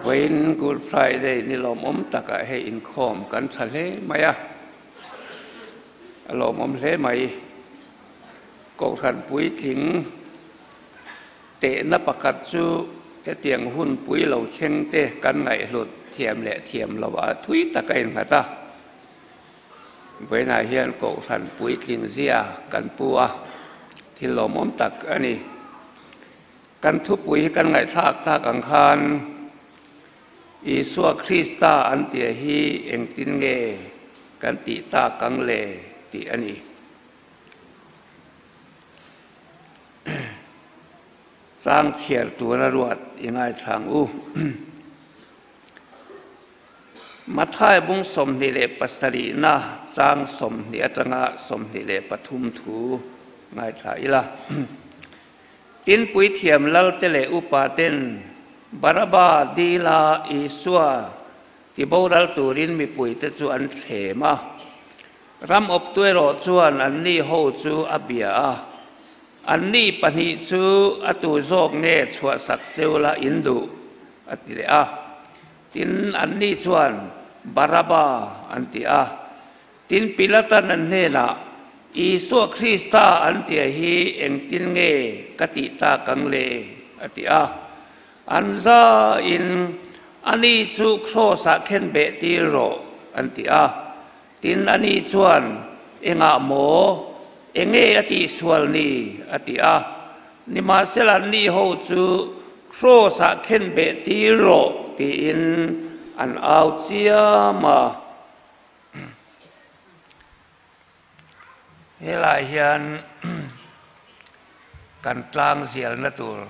Vawiin Good Friday ni lawmawm takah hei inkhawm kan tha hle mai a, a lawmawm hle mai. Kohhran puitling tehna pakhat chu hetiang hun pui lo thleng te kan ngaihhlut thiam leh thiam lo ah thui tak a innghat a. Vawiinah hian kohhran puitling zia kan pu a, thil lawmawm tak a ni. Kan thupui hi kan ngaihthlak tak ang khan Isua Krista an tia hi engtin nge kan tih tak ang le tih a ni. Chang chhiar tura ruat i ngaithlang u. Mathai bung 27na chang 20 atanga 23 thu ngaithla ila. Tin puithiam lalte leh upa ten Baraba dila Isua tiboral turin mipuite chu an thlem a. Ram awptu erawh chuan anni ho chu a bia a, Anni pahnih chu a tu zawk nge chhuahsak cheu la in duh? a ti leh a. Tin, anni chuan, Baraba, an ti a. Tin, Pilatan an hnenah, Isua Krista an tia hi engtin nge ka tih tak ang le? a ti a. An zain, Ani chu kraws-ah khen beh tir rawh, an ti a. Tin, ani chuan, Engah maw? Enge a tihsual ni? a ti a. Nimahsela anni ho chu Kraws-ah khen beh tir rawh tiin an au chiam a. Helai hian kan tlang zialna tur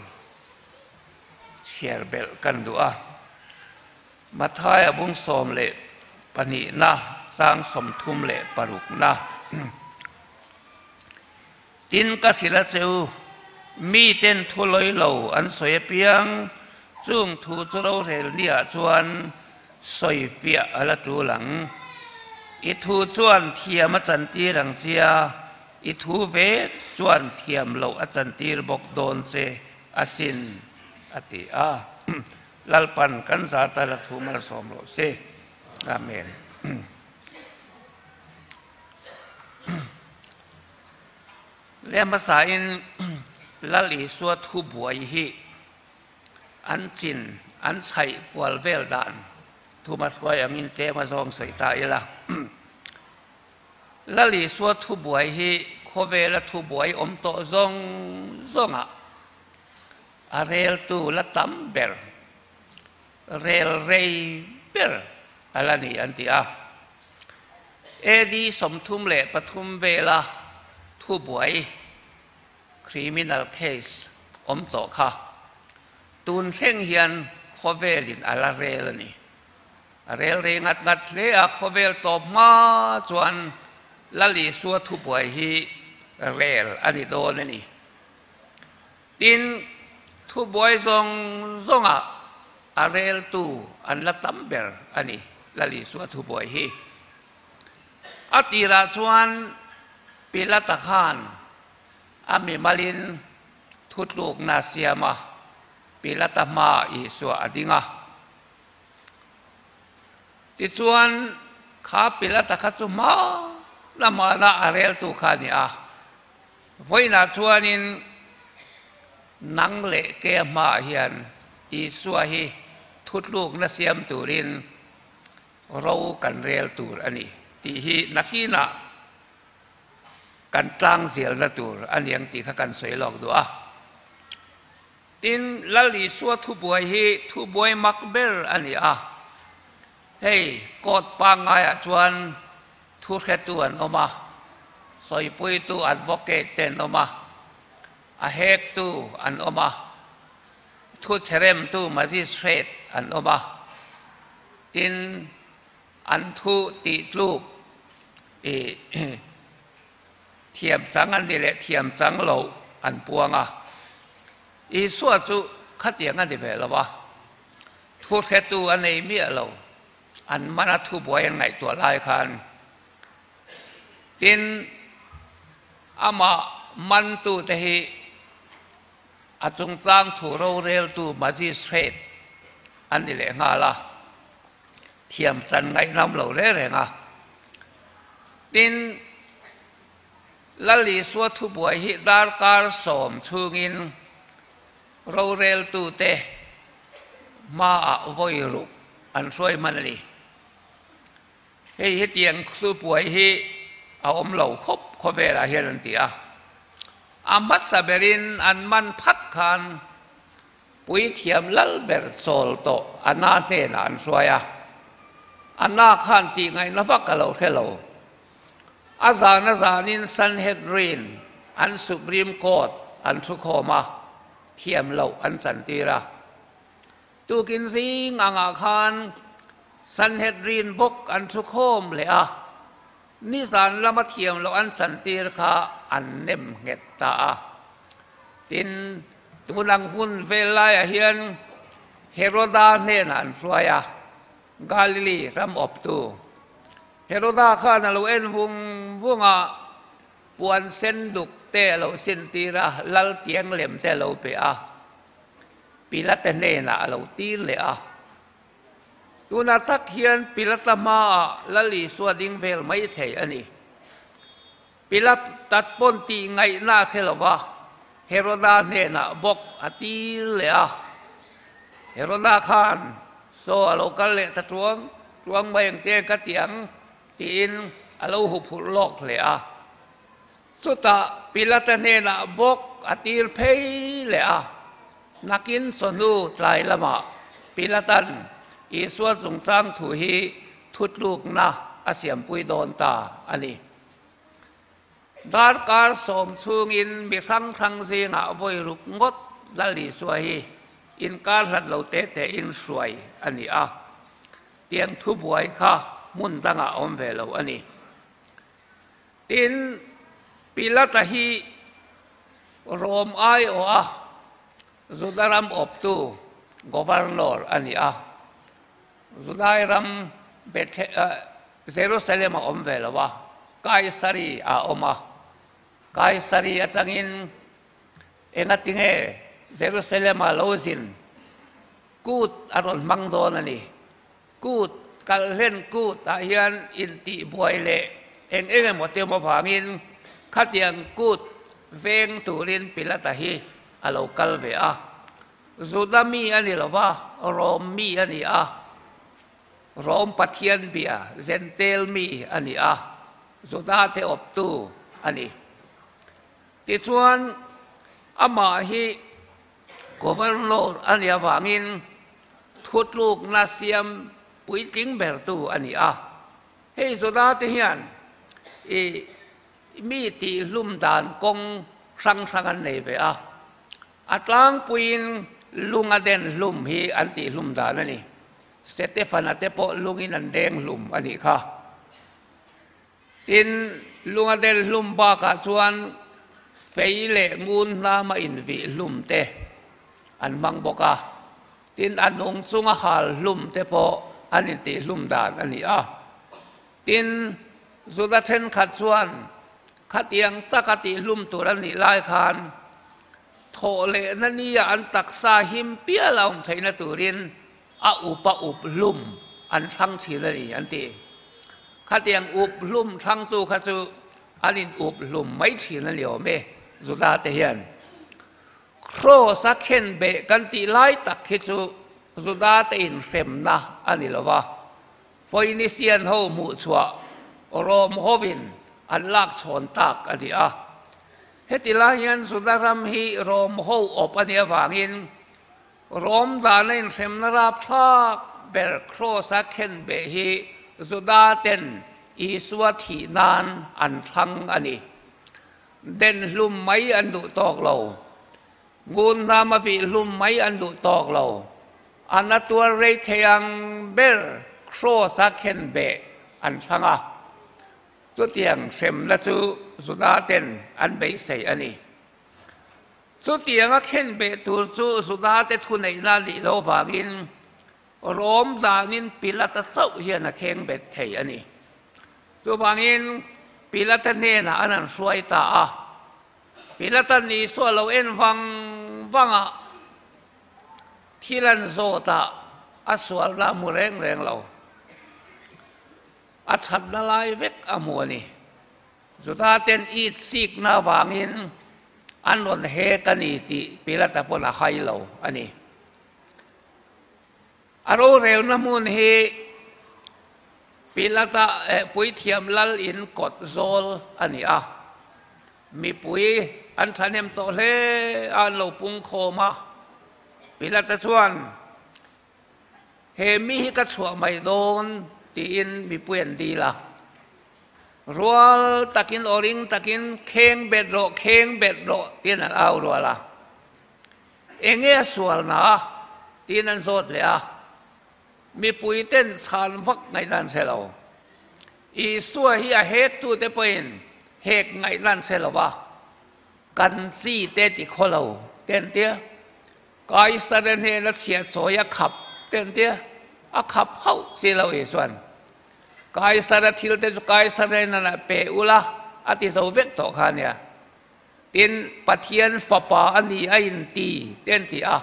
chhiar belh kan duh a. Mathaia bung 12na chang 36na. Tin ka hrilh a che u, miten thu lawi lo an sawi apiang, chung thu chu rorel niah chuan sawi fiah a la tul ang. I thu chuan thiam a chantir ang chia, i thu ve chuan thiam loh a chantir bawk dawn che asin, a ti a. Lalpan kan zata la thu malsawm rawh se. Amen. Le hmasain Lal Isua thu buai hi an chin an chhaih kual vel dan thuma hruai angin tlem a zawng sawi ta ila. Lal Isua thu buai hi khawvela thu buai awm tawh zawng zawngah A reltu la tam ber, rel rei ber a la ni an ti a. AD 33 vela thubuai, criminal case, awm tawh kha tun thleng hian khawvelin a la rel a ni. A rel rei ngat ngat hle a, khawvel tawp hma chuan Lal Isua thubuai hi rel a ni dawn a ni. Tin, thubuai zawng zawngah a reltu an la tam ber a ni, Lal Isua thubuai hi. A tirah chuan Pilata khan a mimalin thutlukna a siam a, Pilata hmaah Isua a ding a. Tichuan, kha Pilata kha chu hma lamah a reltu kha a ni a. Vawiinah chuanin nang leh ke hmaah hian Isua hi thutlukna siam turin ro kan rel tur a ni tih hi nakinah kan tlang zialna tur a ni ang tih kha kan sawi lawk duh a. Tin, Lal Isua thubuai hi thubuai mak ber a ni a. Hei, court pangngaiah chuan Thu hretu an awm a, sawipuitu advocate te an awm a, a hektu an awm a, thu chheremtu magistrate an awm a, tin an thu tih tluk i thiam chang an ni leh thiam chang loh an puang a. Isua chu khatiang a ni ve lo a, thu hretu a nei miah lo. An mana thubuai an ngaihtuah lai khan tin amah mantute hi a chungchang thu roreltu magistrate an ni lehnghal a, thiam chan ngaihnam lo reng reng a. Tin, Lal Isua thubuai hi darkar sawm chhungin roreltute hmaah vawi ruk an hruai hman a ni. Hei hetiang thubuai hi a awm lo khawp khawvelah hian an ti a. A hmasa berin an man phat khan Puithiam lal ber chawl tawh Anna hnenah an hruai a. Anna khan tih ngaihna vak a lo hre lo. A zan a zanin Sanhedrin, an Supreme Court, an thukhawm a, thiam loh an chantir a. Tukin zing angah khan Sanhedrin bawk an thukhawm leh a, nizan lama thiam loh an chantir kha an nem nghet ta a. Tin, tun ang hun vel laiah hian Heroda hnenah an hruai a, Galili ram awptu. Heroda khan a lo en vung vung a, puan sen duk te a lo sintir a, lal tiang lem te a lo pe a, Pilate hnenah a lo tir leh a. Tunah tak hian Pilata hmaah Lal Isua ding vel mai thei a ni. Pilat tat pawn tih ngaihna a hre lo va, Heroda hnenah bawk a tir leh a. Heroda khan, Saw a lo kal leh ta tuang tuang mai ang che ka ti ang, tiin a lo huphurh lawk hle a. Chutah Pilata hnenah bawk a tir phei leh a. Nakin chawhnu tlai lamah Pilatan Isua chungchang thu hi thutlukna a siampui dawn ta a ni. Darkar sawm chhungin mi hrang hrang zingah vawi ruk ngawt Lal Isua hi inkar hlat lo te tein hruai a ni a, tiang thubuai kha hmun dangah a awm ve lo a ni. Tin, Pilata hi Rom aiawha Juda ram awptu Governor a ni a, Judai ram Jerusalem a awm ve lo a, Kaisari a awm a. Kaisari atangin engatinge Jerusalem a lo zin kut a rawn hmang dawn a ni. Kut, kalhlen kut ah hian intihbuai leh eng eng emaw te awm avangin khatiang kut veng turin Pilata hi a lo kal ve a. Juda mi a ni lo va, Rom mi a ni a. Rom Pathian bia Zentel mi a ni a, Juda te awptu a ni. Tichuan, amah hi Governor a nih avangin thutlukna siam puitling bertu a ni a. Hei Juda te hian i mi tihhlum dan kawng hrang hrang an nei ve a. A tlangpuiin lunga den hlum hi an tihhlum dan a ni. Setefana te pawh lungin an deng hlum a nih kha. Tin, lunga del hlum bakah chuan fei leh ngun hnama invih hlum te an hmang bawk a. Tin, a nung chunga hal hlum te pawh an intih hlum dan a ni a. Tin, Juda thenkhat chuan khatiang taka tih hlum tur a nih lai khan thawh lehna nia an taksa him pial a awm theihna turin A up a up hlum an thlang thin a ni an ti. Khatiang up hlum thlangtu kha chu an in up hlum mai thin a ni awm e, Juda te hian. Kraws a khen beh kan tih lai tak hi chu Juda te inhremna a ni lo va, Phoenician ho hmuh chhuah Rom hovin an lak chhawn tak a ni a. Heti lai hian Juda ram hi Rom ho awp a nih avangin Rom dana inhremna rapthlak ber Kraws-a khen beh hi Juda-ten Isua thih nan an thlang a ni. Den hlum mai an duh tawk lo. Ngun hnama vih hlum mai an duh tawk lo. A na tuar rei thei ang ber Kraws-a khen beh an thlang a. Chutiang hremna chu Juda-ten an beisei a ni. Chutianga khen beh tur chu Judate thuneihna a nih loh avangin Rom danin Pilata chauh hian a kheng bet thei a ni. Chuvangin Pilata hnenah an han hruai ta a. Pilata Isua lo en vang vang a, thil an zawt a. A sualna a hmu reng reng lo. A thatna lai vek a hmu a ni. Juda-ten it sikna avangin an rawn hek a ni tih Pilata pawn a hai lo a ni. A rorelna hmun hi Pilata puithiam lal in kawt zawl a ni a. Mipui an thahnem tawh hle a, an lo pung khawm a. Pilata chuan, He mi hi ka chhuah mai dawn tiin mipui an dil a. Rual takin aw ring takin kheng bet rawh, kheng bet rawh tiin an au rual a. Enge a sualna? tiin an zawt leh a. Mipui ten chhan vak ngaihna an hre lo. Isua hi a hektute pawhin hek ngaihna an hre lo va, kan chi te ti khaw lo te an tia. Kaisara hnena chhiat sawi a khap te an tia, a khap hauh si lo Isua'n. Kaisara thil te chu Kaisara hnenah pe ula a ti zo vek tawh kha ania. Tin, Pathian Fapa a ni a inti te an ti a.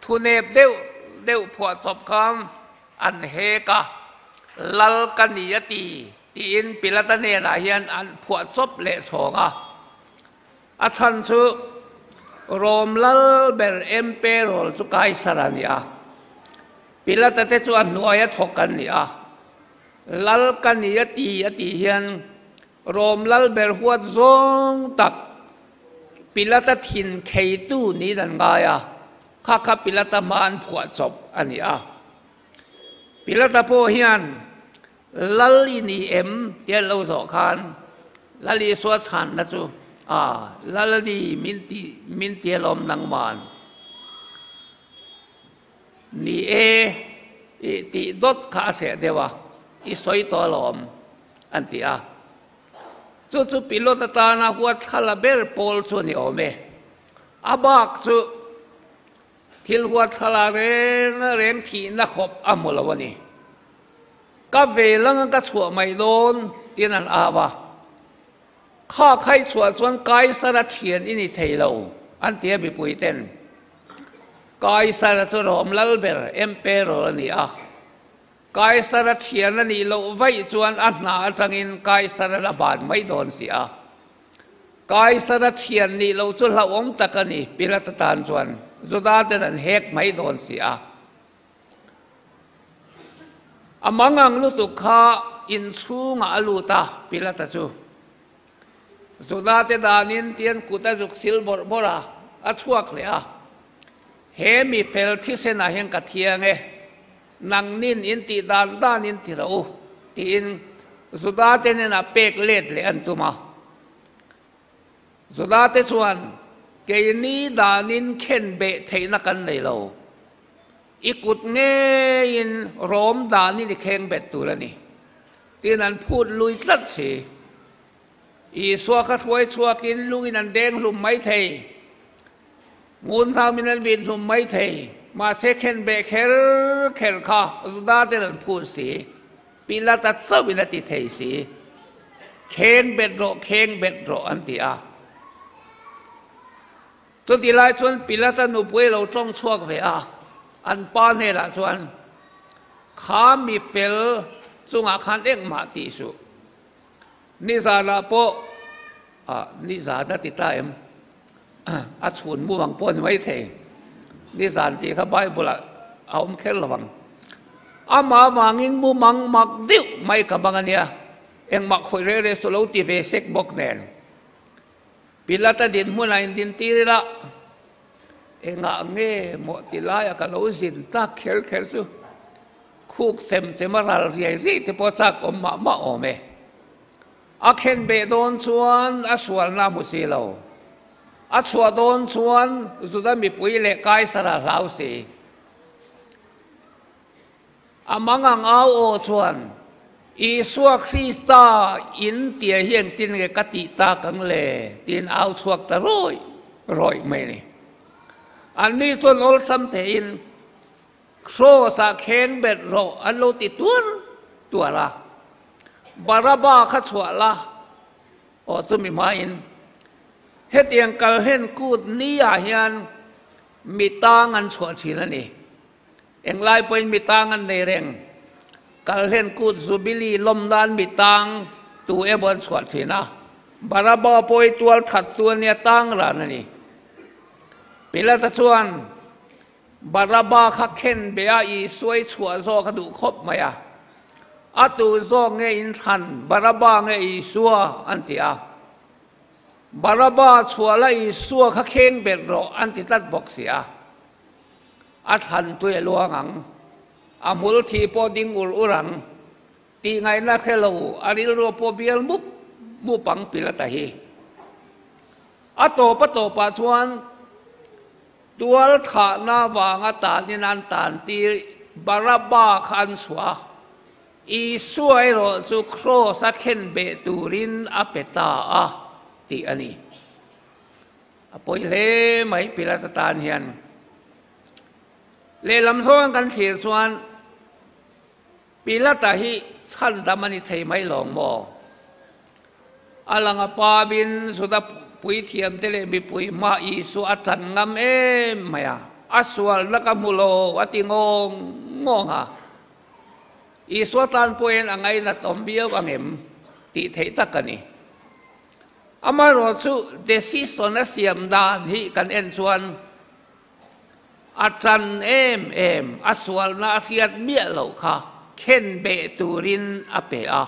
Thunep deuh deuh phuahchawp khan an hek a, Lal ka ni a ti tiin Pilata hnenah hian an phuahchawp leh chhawng a. A chhan chu Rom lal ber Emperor chu Kaisar a ni a, Pilata te chu a hnuaia thawk an ni a. Lal ka ni a ti a tih hian Rom lal ber huat zawng tak Pilata thin kheitu niin an ngai a, kha kha Pilata hma an phuah chawp a ni a. Pilata pawh hian Lal i ni em tia lo zawh khan Lal Isua chhanna chu, A, Lal a ni min ti min ti alawm nangman. Ni e, i tih dawt kha a hreh deuh a, i sawi tawh alawm, an ti a. Chu chu pilot atana huat thla la ber pawl chu a ni awm e. A bak chu thil huat thla la reng reng thihna khawp a hmu lo a ni. Ka ve lang ka chhuah mai dawn tiin an au a. Kha khai chhuah chuan Kaisara thian i ni thei lo, an ti a mipui ten. Kaisara chu Rom lal ber, emperor, a ni a. Kaisara thian a nih loh vaih chuan a hna atangin Kaisara la ban mai dawn si a. Kaisara thian nih loh chu hlauhawm tak a ni, Pilata tan chuan Juda ten an hek mai dawn si a. A mangang lutuk kha inchhungah a lut a, Pilata chu Juda-te danin tian kut a zuk sil bawrh bawrh a, a chhuak leh a. He mi fel thisenah hian ka thiang e, nangnin in tih dan danin ti rawh u, tiin Juda-te hnenah pek let leh an tum a. Juda-te chuan, Keini danin khen beh theihna kan nei lo. I kut ngeiin rawm danin i kheng bet tur a ni. Tiin an phut lui tlat si. Isua kha hruai chhuakin lungin an deng hlum mai thei. Ngun hnaumin an vin hlum mai thei. Mahse khen beh kher kher kha Juda-ten an phut si. Pilata chauhin a ti thei si. Kheng bet rawh, kheng bet rawh an ti a. Chuti lai chuan Pilata nupui a lo tawng chhuak ve a, an pa hnenah chuan, Kha mi fel chungah khan engmah tih suh. Nizanah pawh, ah, nizan a ti ta em? A chhun mu ang pawh a ni maithei. Nizan tih kha Bible-ah a awm kher lo ang. Amah avangin mu mang mak deuh mai ka bang a nia, engmah khawih reh reh su lo ti ve sek bawk nen. Pilata dinhmunah indintir ila, engah nge maw ti laia ka lo zin tak kher kher chu khuk chem chem a ral riai riai te pawh chak awm mah mah awm e. A khen beh dawn chuan a sualna a hmu si lo. A chhuah dawn chuan Juda mipui leh Kaisara hlau si. A mangang au aw chuan, Isua Krista in tia hi engtin nge ka tih tak ang le? tiin au chhuak ta rawih rawih mai a ni. Anni chuan awlsam theihin Kraws-ah kheng bet rawh an lo ti tuar tuar a. Baraba kha chhuah la aw chumi hmain hetiang kalhlen kut ni ah hian mi tang an chhuah thin a ni. Englai pawhin mi tang an nei reng. Kalhlen kut Jubilee lawm nan mi tang tu emaw an chhuah thin a. Baraba pawh hi tual that tu a nia tang ran a ni. Pilata chuan Baraba kha khen be a Isua i chhuah zawk a duh khawp mai a. A tu zawk nge in thlan Baraba nge Isua an ti a. Baraba chhuah la Isua kha kheng bet rawh an ti tlat bawk si a. A thlan tui a luang ang. A hmul thi pawh ding ur ur ang. Tih ngaihna hre lo, a rilru pawh bial mup mup ang Pilata hi. A tawp a tawpah chuan tual thahna vanga tanin an tantir Barabba kha an chhuah a, Isua erawh chu kraws a thlen beh turin a pe ta a tih a ni. A pawi hle mai Pilata tan hian. Lehlam zawnga kan thlir chuan Pilata hi chhandam a ni thei mai lawng maw? A lang a pavin Juda puithiamte leh mipui hma Isua a tan ngam em mai a, a sualna ka hmu lo a ti ngawng ngawng a. Isua tan pawhin a ngainat awm viau ang em tih theih tak a ni. Amaherawhchu decision a siam dan hi kan en chuan A tan em em, a sualna a hriat miah loh kha khen beh turin a pe a.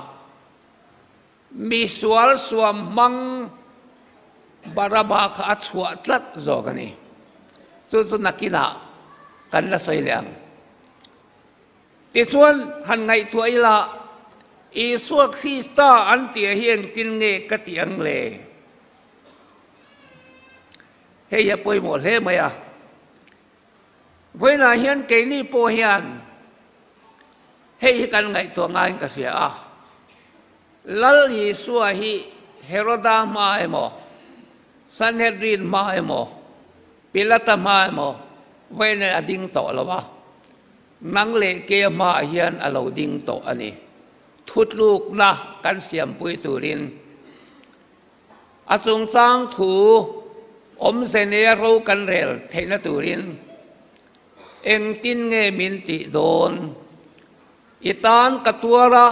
Mi sual suam hmang Baraba kha a chhuah tlat zawk a ni. Chu chu nakinah kan la sawi leh ang. Tichuan, han ngaihtuah ila, Isua Krista an tih hi engtin nge ka tih ang le? Hei hi a pawimawh hle mai a. Vawiinah hian keini pawh hian hei hi kan ngaihtuah ngaiin ka hria a. Lal Isua hi Heroda hma emaw, Sanhedrin hma emaw, Pilata hma emaw vawiinah a ding tawh lo a. Nang leh ke hmaah hian a lo ding tawh a ni. Thutlukna kan siampui turin A chungchang thu awmze neia ro kan rel theihna turin engtin nge min tih dawn? I tan ka tuar a,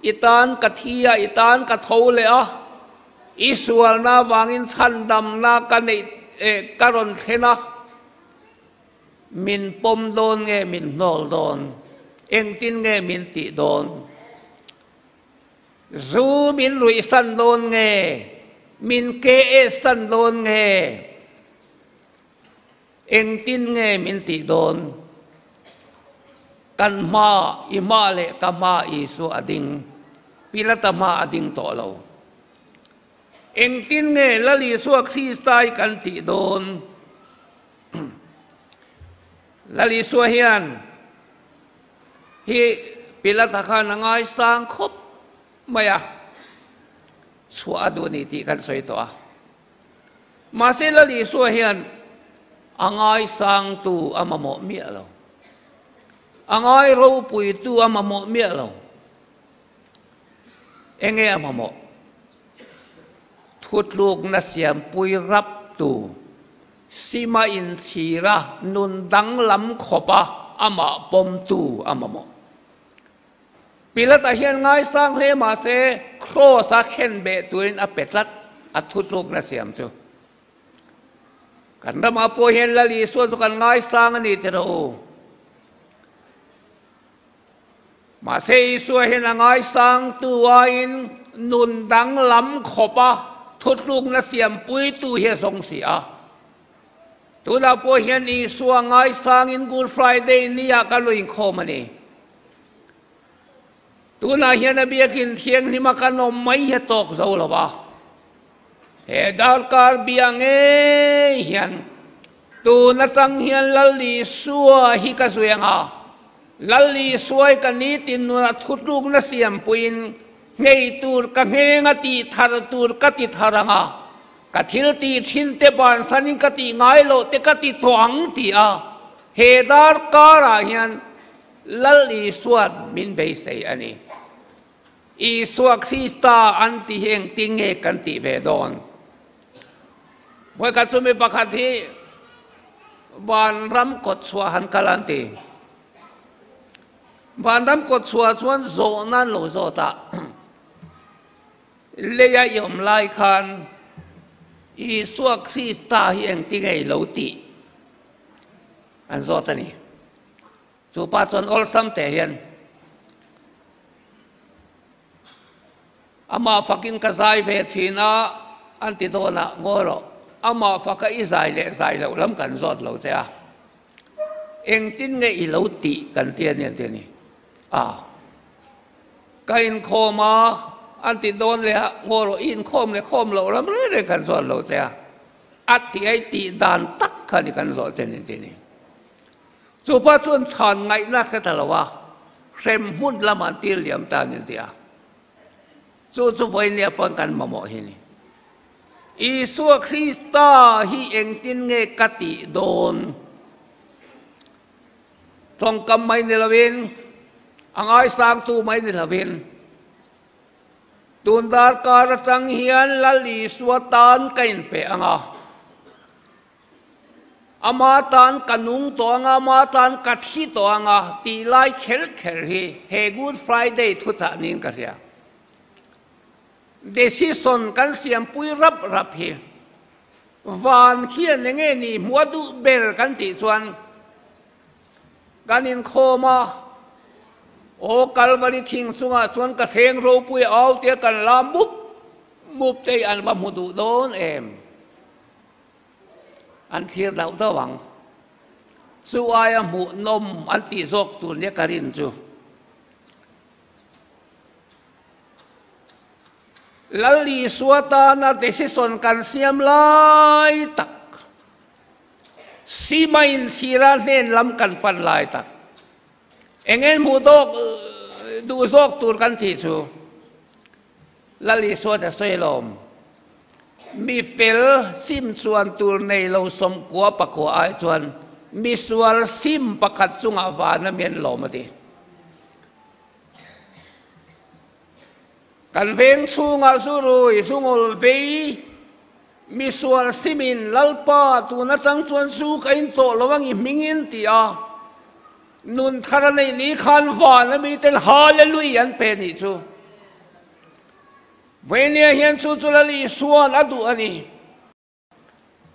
i tan ka thi a, i tan ka tho leh a, i sualna avangin chhandamna ka neih ka rawn thlen a, min pawm dawn nge min hnawl dawn? Engtin nge min tih dawn? Zu min ruih san dawn nge? Min ke san dawn nge? Engtin nge min tih dawn? Kan hma, i hma leh ka hma Isua a ding. Pilata hma a ding tawh lo. Engtin nge Lal Isua Krista hi kan tih dawn? Lal Isua hian Hi Pilata khan a ngaisang khawp mai a, chhuah a duh a ni tih kan sawi tawh a. Mahse Lal Isua hian a ngaisangtu a mamawh miah lo. A ngai ropuitu a mamawh miah lo. Enge a mamawh? Thutlukna siampui raptu Sima inchhira nun danglam khawpa amah pawmtu a mamawh. Pilata hian ngaisang hle mahse Kraws-a khen beh turin a pe tlat, a thutlukna siam chu. Kan ramah pawh hian Lal Isua chu kan ngaisang a ni ti rawh u. Mahse Isua hian a ngaisangtu aiin nun danglam khawpa thutlukna siampuitu hi a zawng si a. Tunah pawh hian Isua ngaisangin Good Friday niah ka lo inkhawm a ni. Tunah hian a biakin thianghlima kan awm mai hi a tawk zo lo a. He darkar bia ngei hian tun atang hian Lal Isua hi ka zui ang a, Lal Isuai ka nitin nunah thutlukna siampuiin nghei tur ka ngheng a tih thar tur ka ti thar ang a, ka thil tih thin te bansanin ka tih ngai loh te ka ti tawh ang ti a, he darkarah hian Lal Isua'n min beisei a ni. Isua Krista an ti hi engtin nge kan tih ve dawn? Vawikhat chu mi pakhat hi vanram kawtchhuah han kal an ti. Vanram kawtchhuah chuan zawhna an lo zawt a, leia i awm lai khan Isua Krista hi engti ngei lo tih an zawt a ni. Chu pa chuan awlsam teh hian amah fakin ka zai ve thin a, an ti dawn a, ngawi rawh, amah faka i zai leh zai loh lam kan zawt lo che a. Engtin nge i lo tih kan ti a ni an ti a ni. A, ka inkhawm a, an ti dawn leh a, ngaw rawh i inkhawm leh khawm loh ram reng reng kan zawt lo che a, a tih a i tih dan tak kha ni kan zawh che ni an ti a ni. Chu pa chuan chhan ngaihna hre ta lo a, hrem hmun lamah an tir liam ta a ni an ti a. Chu chu vawinia pawn kan mamawh hi a ni. Isua Krista hi engtin nge ka tih dawn? Tawngkam mai ni lovin, a ngaisangtu mai ni lovin, tun darkar atang hian Lal Isua tan ka inpe ang a, ama tan ka nung tawh ang a, ama tan ka thi tawh ang a tih lai kher kher hi he Good Friday thuchah niin ka hria. Decision kan siampui rap rap hi van hian enge ni hmuh a duh ber kan tih chuan kan inkhawm a, aw Kalvari thing chungah chuan ka thleng ropui au tia kan la mup mup te hi an va hmu duh dawn em? An thlir dauh dauh ang. Chu aia hmuhnawm an tih zawk tur nia ka rin chu. Lal Isua tana decision kan siam lai tak, sima inchhira hnen lam kan pan lai tak, eng en hmuh tawk duh zawk tur kan tih chu Lal Isua ta sawi alawm. Mi fel sim chuan tur nei lo sawmkua pakua ai chuan mi sual sim pakhat chungah vana mi an lawm a ti. Kan veng chhungah zu rui, zu ngawl vei, misual simin Lalpa tun atang chuan zu ka in tawh lo ang i hmingin ti a, nun thar a neih ni khan van a miten Hallelui an pe nih chu. Vawinia hian chu chu Lal Isua'n a duh a ni.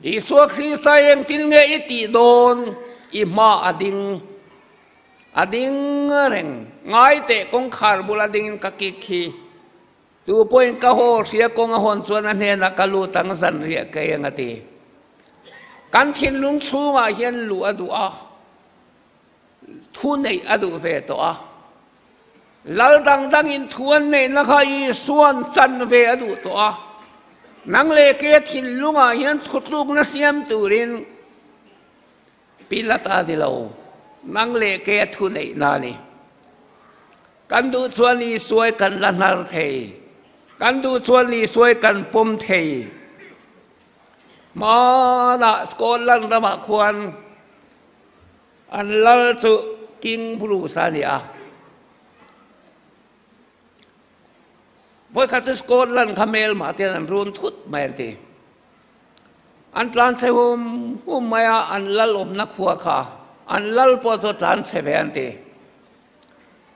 Isua Krista engtin nge i tih dawn? I hma a ding, a ding reng. Ngai teh kawngkhar bula dingin ka kik hi. Tu pawhin ka haw hria kawng a hawn chuan a hnenah ka lut ang zanriah kei ang a ti. Kan thinlung chhungah hian luh a duh a, thu neih a duh ve tawh a. Lal dang dangin thu an neihna kha Isua'n chan ve a duh tawh a, nang leh ke thinlungah hian thutlukna siam turin Pilata ni lo, nang leh ke thu neihna a ni. Kan duh chuan Isuai kan la hnar thei, kan duh chuan Isuai kan pawm thei. Hmanah Scotland ramah khuan An lal chu King Bruce a ni a. Vawikhat chu Scotland kha hmelmah te an run thut mai an ti. An tlan chhe hum hum mai a, an lal awmna khua kha an lal pawh chu a tlan chhe ve an ti.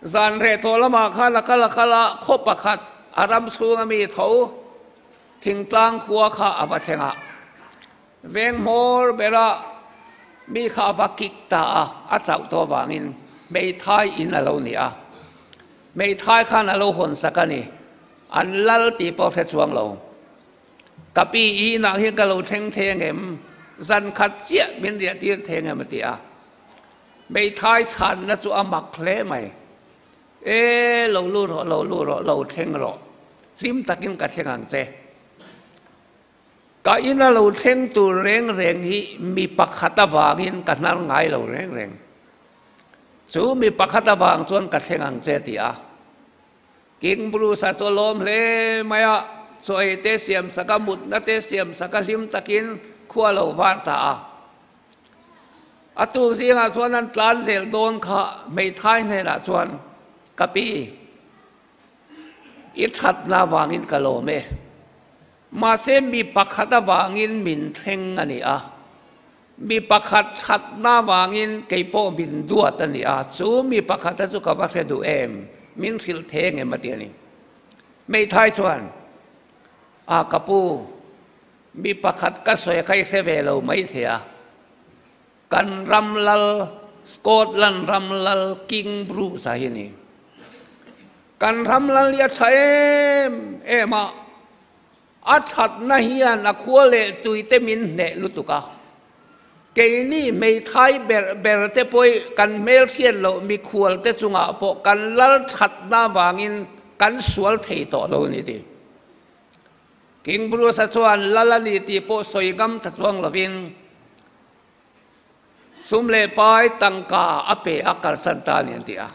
Zan reh tawh lamah khan a kal a kal a, khaw pakhat a ram chhunga mi tho thingtlang khua kha a va thleng a. Veng hmawr bera mi kha a va kik ta a, a chauh tawh avangin hmeithai in a lo ni a. Hmeithai khan a lo hawn sak a ni. An lal tih pawh hre chuang lo. Ka pi i inah hian ka lo thleng thei angem? Zan khat chiah min riah tir thei angem? a ti a. Hmeithai chhanna chu a mak hle mai. E, lo lu rawh, lo lu rawh, lo thleng rawh. Hlim takin ka thleng ang che. Ka ina lo thleng tur reng reng hi mi pakhat avangin ka hnar ngai lo reng reng. Chu mi pakhat avang chuan ka thleng ang che ti a. King Bruce-a chu a lawm hle mai a, chaw ei te siam sak a, mutna te siam sak a, hlim takin khua a lo var ta a. A tuk zingah chuan an tlan zel dawn kha hmeithai hnenah chuan, Ka pi, i thatna avangin ka lawm e. Mahse mi pakhat avangin min thleng a ni a. Mi pakhat thatna vangin kei pawh min duat a ni a, chu mi pakhata chu ka va hre duh em? Min hrilh thei angem a ti a ni. Hmeithai chuan, A ka pu, mi pakhat ka sawi kha i hre ve lo mai thei a, kan ram lal, Scotland ram lal King Bruce-a hi ni. Kan ram lal hi a tha em em a, A thatna hian a khua leh tuite min hneh lutuk a, keini hmeithai ber ber te pawh kan hmelhriat loh mikhual te chungah pawh kan lal thatna avangin kan sual thei tawh lo a ni ti. King Bruce-a chuan lal a ni tih pawh sawi ngam ta chuang lovin sum leh pai tangka a pe a kalsan ta a ni an ti a.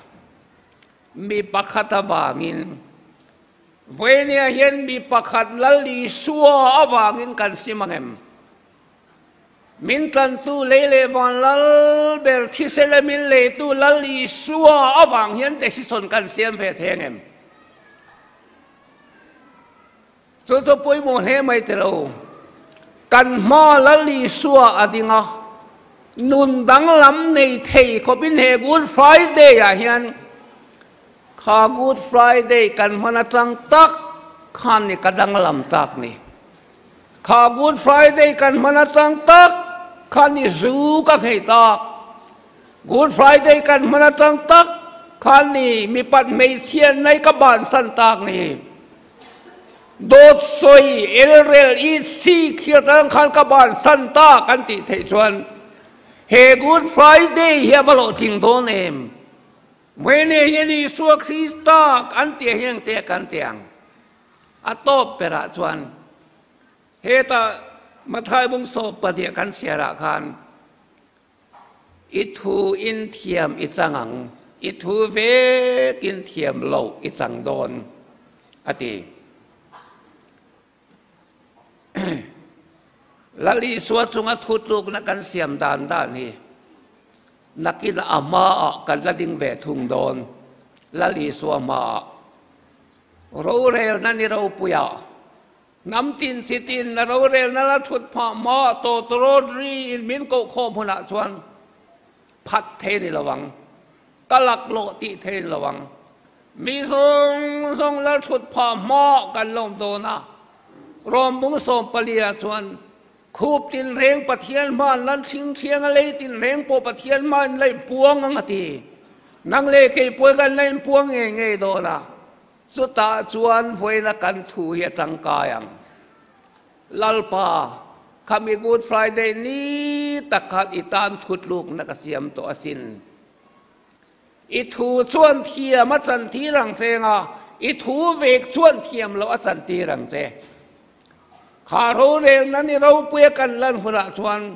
Mi pakhat avangin Vawinia hian mi pakhat Lal Isua avangin kan sim ang em? Min tlantu lei leh van lal ber thisel e min leitu Lal Isua avang hian decision kan siam ve thei ang em? Chu chu pawimawh hle mai ti lo. Kan hma Lal Isua a ding a, nun danglam nei thei khawpin he Good Friday ah hian kha Good Friday kan hman atang tak khan ni ka danglam tak ni. Kha Good Friday kan hman atang tak khan ni zu ka nghei tak. Good Friday kan hman atang tak khan ni mipat hmeichhia nai ka bansan tak ni. Dawt sawi elrel i si khi atang khan ka bansan ta kan tih theih chuan he Good Friday hi a va hlawhtling dawn em? Vene hian Isua Krista kan tih hian te kan ti ang. A tawp berah chuan hetah Mathai bung sawp pahnih kan chhiarah khan I thu in thiam i chang ang, i thu vekin thiam loh i chang dawn, a ti. Lal Isua chunga thutlukna kan siam dan dan hi nakin a hmaah kan la ding ve thung dawn. Lal Isua hmaah rorelna ni ropuiah Hnam tin chi tin na rorelna la thut phah hma tawtawrawt ri in min koh khawm hunah chuan phat thei ni lo ang, ka laklawh tih thei ni lo ang. Mi zawng zawng la thut phah hma kan lawm dawn a, Rawmbung 14 ah chuan khup tin reng Pathian hma an lan thing thiang a, lei tin reng pawh Pathian hma in la inpuang ang a ti. Nang leh kei pawh kan la inpuang ngei ngei dawn a. Chutah chuan vawiina kan thu hi a tangkai ang. Lalpa, khami Good Friday ni tak khan i tan thutlukna ka siam tawh asin. I thu chuan thiam a chantir ang che nga, i thu vek chuan thiam loh a chantir ang che. Kha rorelna ni ropuia kan lan hunah chuan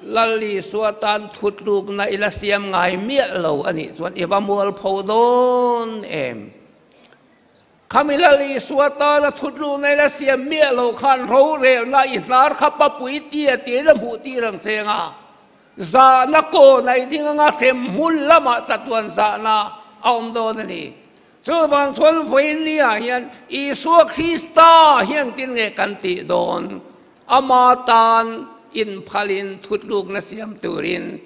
Lal Isua tan thutlukna i la siam ngai miah lo a nih chuan i va mualpho dawn em? Khami Lal Isua tana thutlukna i la siam miah lo khan rorelna i hnar kha papui tia tiin a hmuh tir ang che nga, zahna kawn a i ding anga hrem hmun lamah chatuan zahna a awm dawn a ni. Chuvang chuan vawinia hian Isua Krista hian tin nge kan tih dawn? Ama tan inphalin thutlukna siam turin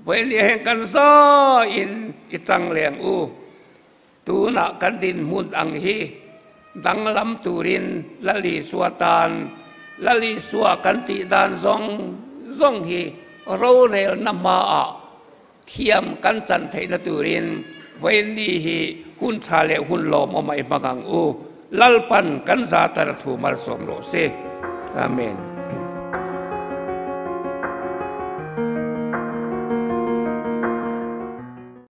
vawinia hian kan zain i tang leng u. Tunah kan dinhmun ang hi danglam turin Lal Isua tan Lal Isua kan tih dan zawng zawng hi rorelna hmaah Thiam kan chan theihna turin vawiinni hi hun tha leh hun lawmawm a i hmang ang u. Lalpan kan za tar thu malsawm rawh se. Amen.